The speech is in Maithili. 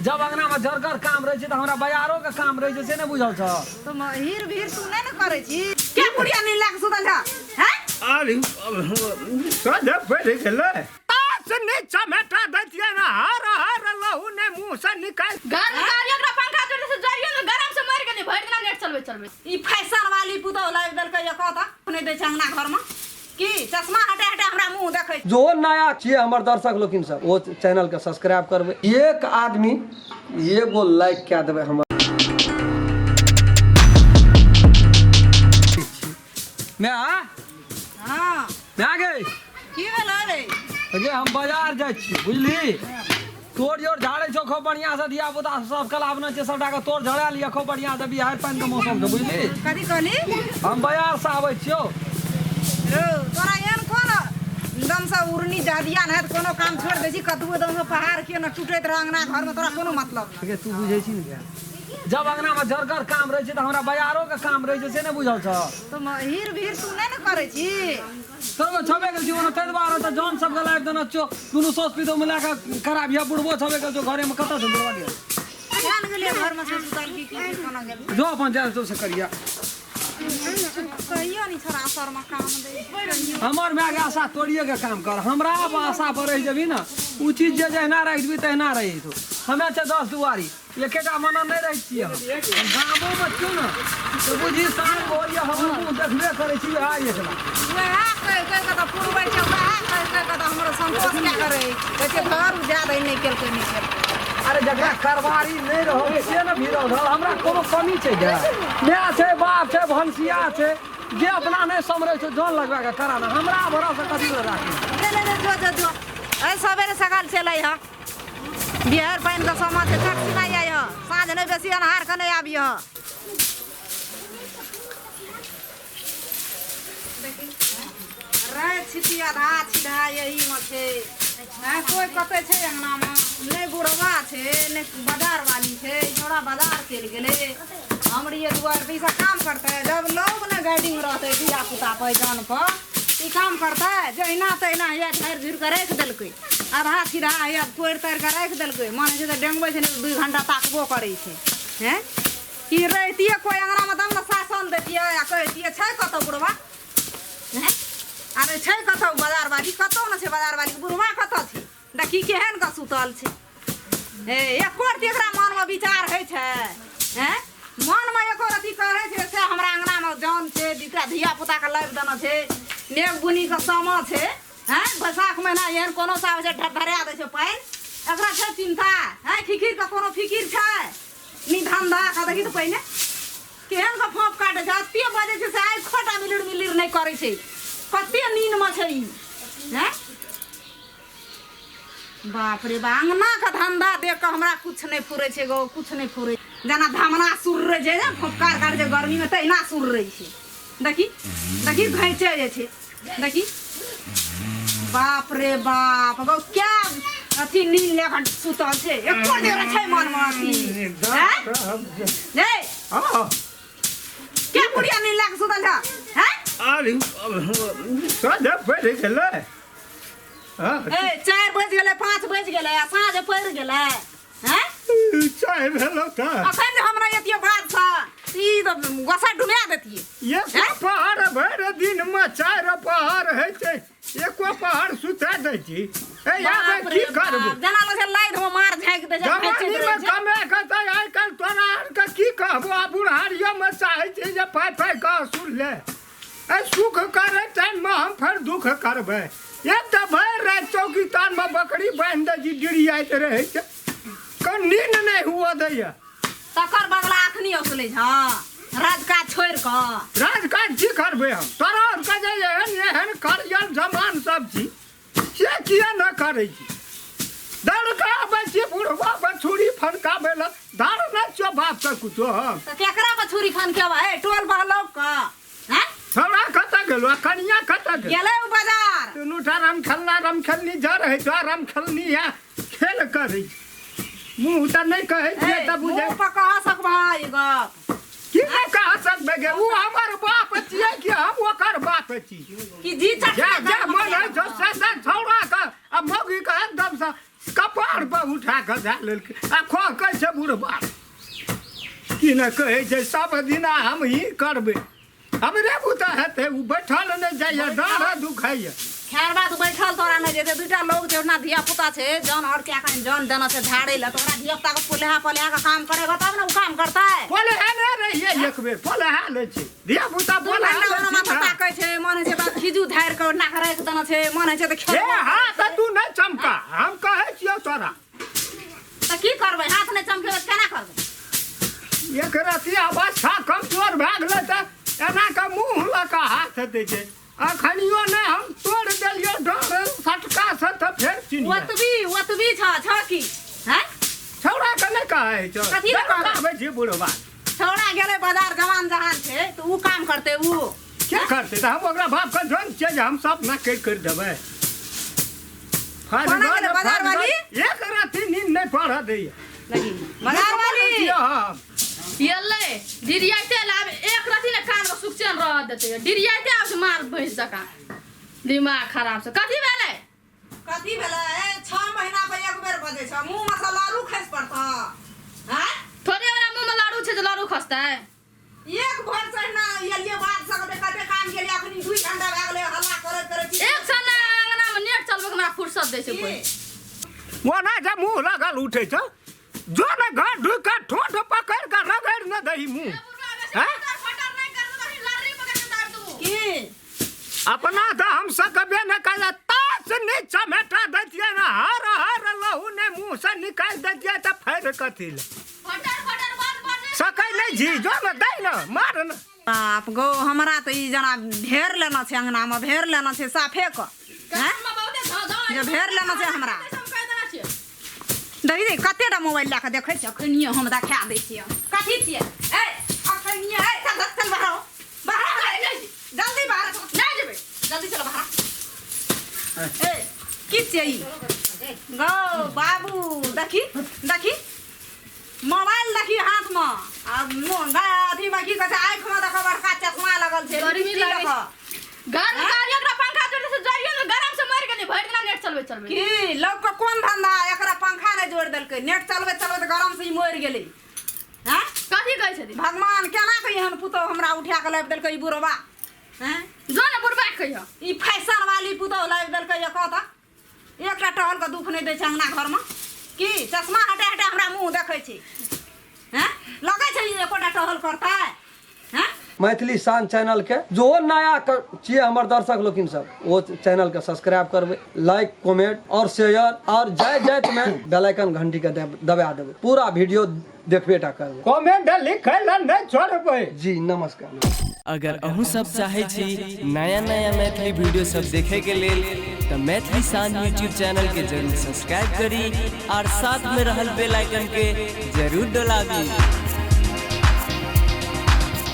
जब अंगना में जरगर काम रहै छै तऽ हमरा बाजारो के काम रहै छै से नहि बुझल छौ। तो हीर भीर तू नहि ने करै छी के बुढ़िया नींद लए के सुतल छ हैं? अरे साँझ पड़ि गेलै तास नीचा मेटा दैतियै ने हर हर लहू ने मुँह से निकालि घर में गाड़ी ओकरा पंखा जोड़ने से जरियो ने गरम से मर गेली, भरि दिना नेट चलबै चलबै। ई फैशन वाली पुतोह लाबि देलकै ये कह नहि दै छै अंगना घर में की चश्मा हटा हटा हमरा मुंह देखै छै। जो नया छियै हमर दर्शक लोकिन सब ओ चैनल के सब्सक्राइब करबै, एक आदमी एगो लाइक कए देबै हमर। माय। हाँ। माय गे। की भेलै रे? गे हम बाजार जाइ छी बुझली, तोड़ जोड़ झाड़ै छौ खूब बढ़िया से, धिया पुता सब कलाबने छै सबटा के तोड़ झड़ा लिअ खूब बढ़िया से, बिहाड़ि पानि के मौसम छै बुझली। कथी कहली? हम बाजार से आबै छियौ। रौ तोरा एहन कोन एकदम से उड़नी जहदिया नहि तऽ कोनो काम छोड़ि दै छी, कतबो एकदम से पहाड़ के ने टूटैत रह अंगना घर में तोरा कोनो मतलब नहि। गे तू बुझै छी ने गे, जब अंगना में जरगर काम रहै छै तऽ हमरा बाजारो के काम रहै छै से नहि बुझल छौ। तो हीर भीर तू नहि ने करै छी। तोरो छबे गेल छी ओना ताहि दुआरे तऽ जन सबके लाबि देने छियौ, दुनू सौस पितो मिला कऽ कराबिह, बुढ़बो छबे गेल छौ घरेमे, कतऽ छौ बुढ़बा गेल? केहन गेलियै घरमे से सुतल की की कोना गेल? जो अपन जाय तो से करिया। कहियो नहीं छोड़ा असर में काम दे। हमर माय के आशा तोड़िए के काम कर, हमरा अब आशा पर रहि जेबही ने उ चीज जे जहिना राखि देबही तहिना रहि जेतौ। हमे छै 10 दुआरी एकेटा मना नहि रहै छियै हम, हम गामोमे छियौ ने तऽ बुझी साँझ होइए हमर मुँह देखबे करै छी वएह एकला। वएह कहि कहि कऽ तऽ पुरबै छै, वएह कहि कहि कऽ तऽ हमरो संतोष कए कऽ रहै कहै छै घर उजा दै नहि केलकै नहि केलकै। अरे जकरा करबारी नहि रहौ से ने भिड़ल रहल, हमरा कोनो कमी छै गे? माय छै बाप छै भनसिया छै, जे अपना नहि सम्हरै छै जन लगवा कऽ करा ने, हमरा भरोसे कथी लए राखी? ले ले ले जो जो जो ऐ सवेरे सकाल चलै हँ, बिहार पानि के समय छै, चट सिनाइ आइ हँ, साँझ नहि बेसी अन्हार के नहि आबी हँ। राति छिटी आधा छिधा यहीमे छै, हैं कोइ कतै छै अङ्गनामे नहि, बुढ़वा छै नहि बाजार वाली छै, छौड़ा बाजार चलि गेलै। हमरे दुआर पर ई सब काम करतै जब लोग ने गाइडिंग रहतै धिया पुता पर जान पर ई काम करतै, जहिना तहिना हैया झाड़ि झुड़ि कऽ राखि देलकै, आधा छिधा हैया कोरि तारि कऽ राखि देलकै, मन होइ छै तऽ डेंगबै छै, नहि तऽ 2 घंटा ताकबो करै छै। हैं कि रहितियै कोइ अङ्गनामे तब ने शासन दैतियै आ कहितियै छै कतौ बुढ़वा, हैं अरे छै कतौ बाजारवाली, कतौ ने छै बाजारवाली, बुढ़वा कतऽ छै? देखी केहन कऽ सुतल छै। हे एको रत्ती एकरा मनमे विचार होइ छै? हैं मनमे एको रत्ती कहै छै से हमरा अङ्गनामे जान छै, एकरा धिया पुताके लाबि देने छै, मेघ बुनीके समय छै, हैं बैसाख महीना एहन कोनो सा होइ छै ढरढरा दै छै पानि, एकरा छै चिन्ता? हैं खिखिरके कोनो फिकिर छै? नी धन्धा कऽ देखी तऽ पहिने केहन कऽ फोप काटै छै, एते बजै छै से आइ खोटा मिलिर मिलिर नहि करै छै, कते नीनमे छै ई। हैं बाप रे बा, अङ्गनाके धन्धा देख कऽ हमरा किछु नहि फुरै छै गो, किछु नहि फुरै, जेना धमना सुर्रै छै ने फुफकार काटै छै गर्मीमे तहिना सुर्रै छै। देखी देखी घैचे जे छै, देखी बाप रे बाप गो क्या अथी नींद लए कऽ सुतल छै, एको देर छै मनमे अथी हैं? रे हाँ। के बुढ़िया नींद लए कऽ सुतल छ हैं? अरे साँझ पड़ि गेलै। हाँ। ए 4 बजि गेलै, 5 बजि गेलै आ साँझ पड़ि गेलै हैं? चाय भेलो तऽ अखन जे हमरा एतियै बादसँ ई तऽ गोसा डुमा देतियै। एक पहर भरि दिनमे 4 पहर होइ छै, एको पहर सुता दै छी। ए आबे बाप की रे करबै? बाप, जेना लगै छै लाइट मे मार झाँकि दै छै, जवानी घैचैत मे रहै छै। कमे के तऽ आइ काल्हि तोरा आरके की कहबो, आ बुढ़ारियोमे चाहै छी जे पाइ पाइ के असूल ले। ए सुख करे टाइममे हम फेर दुख करबै। एक तऽ भरि राति चौकी तानमे बकरी बान्हि दै छी, डिरियाइत रहै छै, नींद नहि हुअ दैया। तकर बदला अखनी असलै छ राजकाज छोड़ि कऽ। राजकाज की करबै हम? तोरा आरके जे एहन एहन करियल जमान सब छी से किया न करै छी? दौड़ कऽ आबै छी बुढ़वा पर छुरी फनकाबै लए, धार नहि छियौ बापके कुछो हम। तऽ केकरा पर छुरी फनकेबा? ए टोल बहलौक कऽ हैं? छौड़ा कतऽ गेलो आ कनिया कतऽ गेल? गेलै ओ बाजार। दुनू टा राम खेलना राम खेलनी जा रहै छौ, राम खेलनी है खेल करै छै। मुँह तऽ नहि कहै छियै तऽ बुझै मुँह पर कह सकबह ई गप? की नहि कह सकबै गे? ओ हमर बाप छियै कि हम ओकर बाप छी? कि जी जे जे मन होइ छौ से से छौड़ा के आ मौगी के एकदम से कपार पर उठा कऽ धए लेलकै आ खो कहै छै बुढ़बा की ने कहै छै सब दिना हम ही करबै। हमरे बुता हेतै ओ बैठल नहि जाइए, डाँढ़ दुखाइए। खैर बात बैठल तोरा नहि जेतै। दूटा लोग छै ओना धिया पुता छै जन और के अखन जन देना छै झाड़ै लए, तऽ ओकरा धिया पुता के पोलेहा पोलेहा के काम करेगा तब ने ओ काम करतै। पोलेहा नहि रहियै एक बेर पोलेहा लै छै धिया पुता पोलेहा लै छै। माथा ताकै छै, मन होइ छै तऽ खिजू धारि के ओना के राखि देना छै, मन होइ छै तऽ खेल। हाथ तू नहि चमका, हम कहै छियौ तोरा। तऽ की करबै, हाथ नहि चमकेबै केना करबै? एक रति अवस्था कमजोर भए गेलै तऽ एना के मुँह लऽ कऽ हाथ दै छै। अखनियो नहि हम तोड़ि देलियौ डाँढ़ सटका से तऽ फेर चिन्ह ओतबी ओतबी छ छ की हैं छौड़ा के नहि कहै छौ। कथी लए कहबै? कहबै छी बुढ़बा। छौड़ा गेलै बाजार, जवान जहान छै तऽ उ काम करतै। उ के करतै? तऽ हम ओकरा बाप के जन छियै जे हम सब ना करि करि देबै। कोना गेलै बाजार वाली? एक राति नींद नहि पढ़ऽ दैया। बाजार वाली एलै डिरियाइते आब एक रति ने कान में सुखचैन रह देतै। डिरियाइते आब मार भैंस जकाँ दिमाग खराब से। कथी भेलै? कथी भेलै? 6 महीना पर एक बेर बजै छ, मुँह में से लारू खसि पड़तौ। हैं थोड़े हमरा मुँह में लारू छै जे लारू खसतै। एक भर चढ़ना एलियै बात सकते कते काम केलियै, अखनी 2 घंटा भए गेलै हल्ला करैत करैत। एक क्षण अंगना में नेट चलबै के हमरा फुर्सत दै छै कोई। ओना जे मुँह लगल उठै छौ, जो ने घर ढुकि कऽ ठोंठ पकड़ि कऽ रगड़ि ने दही मुँह। की अपना तऽ हम सकबे ने करै, तास नहि चमेटा दैतियै ने, हर हर लहू ने मुँह से निकालि दैतियै तऽ फेर कथी लए सकै नहि छी। जो ने दै ने मार ने। बाप गो, हमरा तऽ ई जेना भेर लेना छै, अंगना में भेर लेना छै साफे कऽ। हैं जे भेर लेना छै हमरा। देखी देखी कतेटा मोबाइल लए कऽ देखै छै। अखनिये हम देखा दै छियै कथी छियै। ए अखनिये, ए चल चल बाहर आओ, बाहर जल्दी, बाहर नहि जेबै, जल्दी चलो बाहर। ए की छियै ई गौ बाबू? देखी देखी मोबाइल देखी हाथ में आ अथी में की कहै छै आँखि में देखो बड़का चश्मा लगल छै। गर्मी लागै देखो घर में गाड़ी एकरा पंखा जोड़ने से जरियो ने गरम से मरि गेलै भरि दिना नेट चलबै चलबै। की लोग के कोन धंधा, एकरा पंखा नहि जोड़ि देलकै, नेट चलबै चलबै गरम से ई मरि गेलै। हैं कथी कहै छथिन? भगवान केना के एहन पुतोह हमरा उठा के लाबि देलकै ई बुढ़बा। हैं जो ने बुढ़बा कहियो ई फैशन वाली पुतोह लाबि देलकै। कह तऽ एकटा टहल के दुख नहि दै छै अंगना घर में। की चश्मा हटा हटा हमरा मुँह देखै छै। हैं लगै छै एकोटा टहल करतै। हैं मैथिली शान चैनल के जो नया छियै हमर दर्शक लोकिन सब, वो चैनल के सब्सक्राइब करबै, लाइक कमेंट और शेयर और जाय जायत में बेल आइकन घंटी के दबा देबै। पूरा वीडियो देखबे टा करबै, कमेंट लिखै लए नहि छोड़बै। जी नमस्कार। अगर अहूँ सब चाहे छी नया नया मैथिली वीडियो सब देखे के लेल तो मैथिली शान यूट्यूब चैनल के जरूर सब्सक्राइब करी और साथ में रहल बेल आइकन के जरूर दबाबी।